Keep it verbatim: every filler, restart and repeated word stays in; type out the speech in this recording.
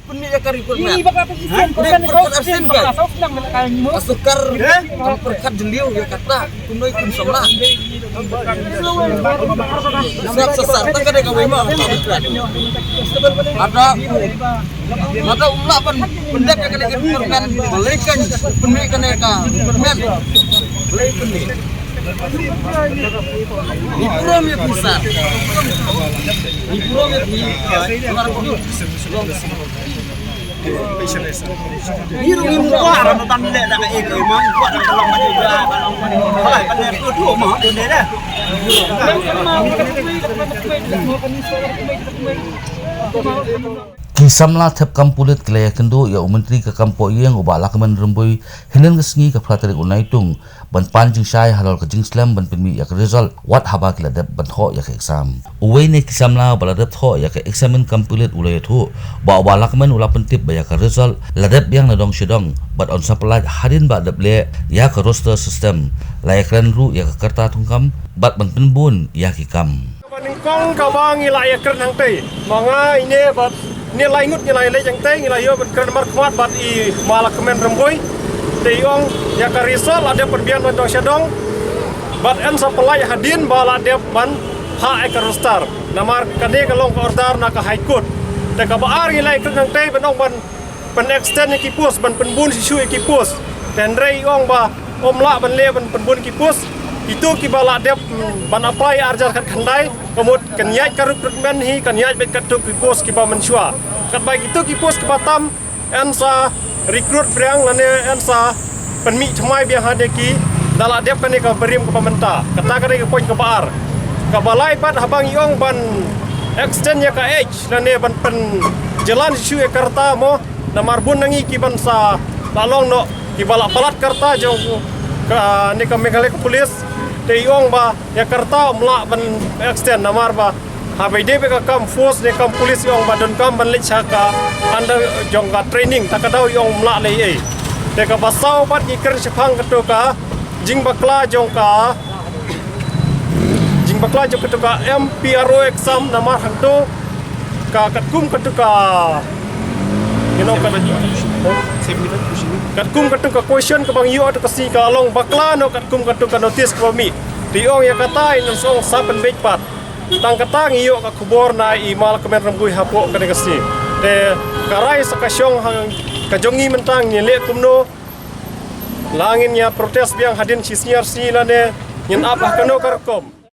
Pynmih ïa ka recruitment. Recruitment absent ka. Ka sorkar kan pyrkhat jylliew ïa kata. Kumno i kum samla. Sa sa sa ta ka dei kawei ma. Ada ada um lah ban pyndep ïa kane ka recruitment. Balei kan pynmih kane ka recruitment. Balei pynmih. Ni burom ïa phi sir. Ni burom ïa phi. Ki samla thep kam pulit ki la ïakynduh ïa u Myntri ka kam poh ïing u Bah Lahkmen Rymbui hynnin ka sngi ka phra tarik u Naitung ban pan jingshai halor ka jingslem ban pynmih ïa ka result wat haba ki la dep ban thoh ïa ka exam. Uwei na ki samla ba la dep thoh ïa ka examen kam pulit u la ïathuh ba u Bah Lahkmen u la pyntip ba ïa ka result la dep biang na dong sha dong bad yn sa pyllait hadien ba dep leh ïa ka roster system, la ïakren ruh ïa ka karta thungkam bad ban pynbun ïa ki kam. Kaba nyngkong kaba ngi la ïakren hangtei ma nga ine bad ne lai ngut ngi la ïaleit hangtei ngi la ïoh ban kren markhmat bad i Ma Lahkmen Rymbui. Te i ong ïa ka result la dep pynbiang na dong sha dong bad yn sa pyllait hadien ba la dep ban phah ïa ka roster. Namar kane ka long ka order na ka High Court. Te kaba ar ngi la ïakren hangtei ban ong ban pyn extend ïa ki post ban pynbun shisha ïa ki post. Te hynrei i ong ba ym lah ban leh ban pynbun ki post. Kito kiba la dep, mm, ban apply arhajar khatkhyndai ka mut kan ïaid ka recruitment hi kan ïaid beit katto ki post kiba mynshuwa. Katba kito ki post kiba tam yn sa recruit biang lane yn sa pynmih thymmai biang ha de ki da la dep kane ka barim kaba mynta. Kata ka dei ka point kaba ar. Kaba lai pat haba ngi ong ban extend ïa ka age lane ban pynjlan shisha ïa ka rta mo. Namar bun na ngi kiban sa la long noh kiba la palat ka rta jong kane ka Meghalaya ka police. Te i ong ba ïa ka rta ym lah ban extend namar ba haba i dei beit ka kam force ne kam police i ong ba donkam ban leit sha ka under jong ka training ta ka daw i ong ym lah lei ei. Te kaba saw pat ngi kren shaphang kato ka jingbakla jong ka jingbakla jong kato ka M P R O exam namar hangto ka katkum kato ka, you know, kat, katkum kato ka question kaba ngi ïoh kato ka sngi ka long bakla noh katkum kato ka notice kaba mih. Te i ong ïa kata i nang sa ong sa pynbeit pat. Tang kata ngi ïoh ka khubor na i Ma Lahkmen Rymbui hapoh kane ka sngi. Te ka rai sa ka shong ha ka jong ngi mynta ngin leh kumno. La ngin ïa protest biang hadien shi sngi ar sngi lane ngin ap ha kano ka rukom.